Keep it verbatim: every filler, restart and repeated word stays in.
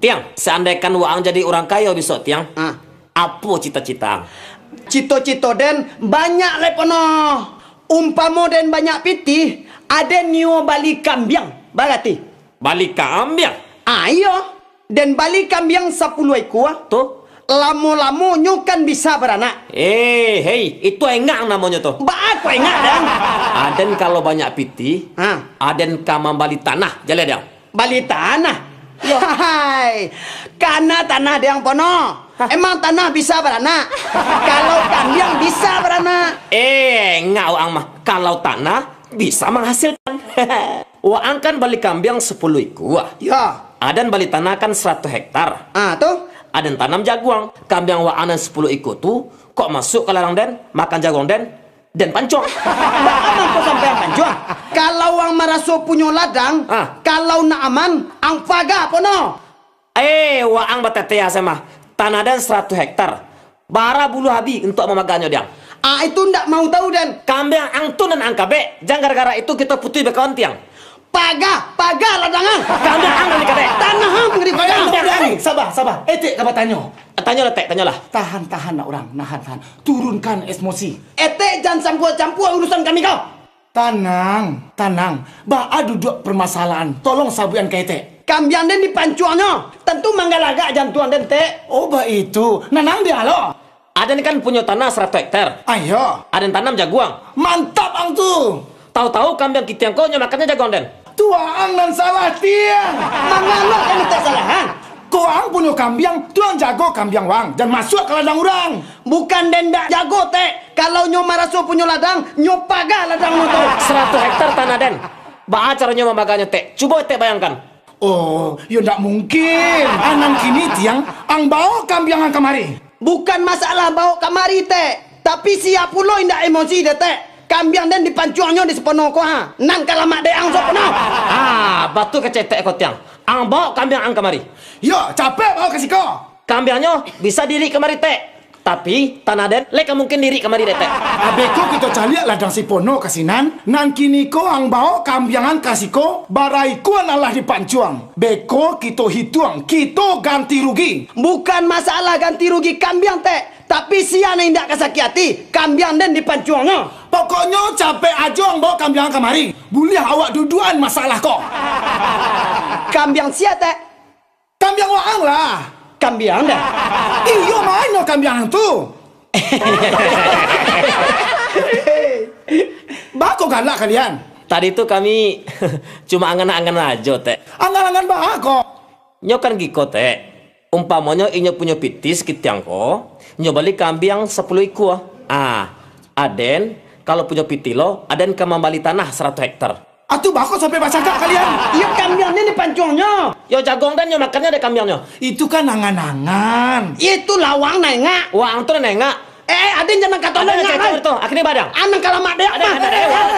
Tiang, seandaikan waang jadi urang kayo bisuak, Tiang, Ah. apo cita-cita ang? Cito-cito den banyak lai pono. Umpamo den banyak pitih, aden nio bali kambiang, barati? Bali kambiang? Ah, iyo. Den bali kambiang sapuluah ikua. Tu? Lamo-lamo nyo kan bisa baranak. Eh, hei, itu engak namonyo tu. Baa kok engak, Dang? Aden kalau banyak pitih, Ha. aden ka mambali tanah, jaleh, Dang. Bali tanah? Yo. Hai, kana tanah Dang pono. Hah? Emang tanah bisa baranak? Kalau kambiang bisa baranak. Eh, engak waang mah. Kalau tanah bisa menghasilkan. Waang kan bali kambiang sapuluah ikua. Yo. Aden bali tanah kan saratuih hektar. Ah, tu? Aden tanam jaguang. Kambiang waang nan sapuluah ikua tu, kok masuak ka ladang den, makan jaguang den, den pancuang. Baa mangko sampai ang pancuang? Kalau ang maraso punyo ladang, Ah. kalau nak aman, ang paga pono. Eh, waang batetea se mah. Tanah den saratuih hektar. Bara buluah abi untuak mamaganyo, Dang. Ah, itu ndak mau tahu, den. Kambiang ang tu nan ang kabek. Jan gara-gara itu kito putuih bakawan, Tiang. Paga, paga ladang ang. Kambiang ang nan dikabek. Tanah ang nan dipagah. Kambiang ang. Saba, saba. Etek ka batanyo. Tanyolah, Tek, tanyolah. Tahan, tahan, nak urang. Nahan, tahan. Turunkan emosi. Etek jan campua-campua urusan kami ko. Tanang, tanang. Baa duduak permasalahan? Tolong sabuikan ka etek. Kambiang den dipancuangnyo. Tantu manggalagak jantuang den, Tek. Oh, baitu. Nanang dia lo. Aden kan punyo tanah saratuih hektar. Ayo. Aden tanam jaguang. Mantap ang tu. Tahu-tahu kambiang kitiang ko nyo makannyo jaguang den. Tu waang nan salah, Tiang. Mangalo den Etek salah, ha? Ko waang punyo kambiang, tu ang jago kambiang waang, jan masuak ka ladang urang. Bukan den ndak jago, Tek. Kalau nyo maraso punyo ladang, nyo paga ladang nyo tu. Saratuih hektar tanah den. Baa caronyo mamaganyo, Tek? Cubo Tek bayangkan. Oh, yo ndak mungkin. Anang kini, Tiang, ang baok kambiang ang kamari. Bukan masalah baok kamari, Tek. Tapi sia pulo indak emosi dek Tek. Kambiang den dipancuangnyo di Sipono ko, ha. Nan ka lamak dek ang Sipono. Ah, batua kecek Tek ko, Tiang. Ang baok kambiang ang kamari. Yo, capek baok ka siko. Kambiangnyo bisa diirik kamari, Tek. Tapi, tanah den lai ka mungkin diirik kamari dek Tek. Abeko kito caliak ladang Sipono ka sinan, nan kini ko ang baok kambiang ang ka siko, bara ikua nan lah dipancuang. Beko kito hituang, kito ganti rugi. Bukan masalah ganti rugi kambiang, Tek, tapi sia nan indak ka sakik ati, kambiang den dipancuangnyo. Pokoknyo capek ajo ang baok kambiang ang kamari. Buliah awak duduakan masalah ko. Kambiang sia, Tek? Kambiang waang lah. Kambiang den? Iyo, ma nyo kambiang ang tu. Baa kok galak kalian? Tadi tu kami cuma angan-angan ajo, Tek. Angan-angan baa kok? Nyo kan giko, Tek. Umpamonyo inyo punyo pitih sakitiang ko, nyo bali kambiang sapuluah ikua. Ah, aden, kalau punyo pitih lo, aden ka mambali tanah saratuih hektar. Atu baa kok sampai bacakak kalian? Iyo, kambiang ni dipancuangnyo. Yo, jaguang den nyo makannyo dek kambiangnyo. Itu kan angan-angan. Itu lah waang nan engak. Waang tu nan engak. Eh, eh, aden jan mangkato nan engak lai. Aden tu, akhirnyo badang. Anang ka lamak dek ang mah. Aden, aden, eh, waang.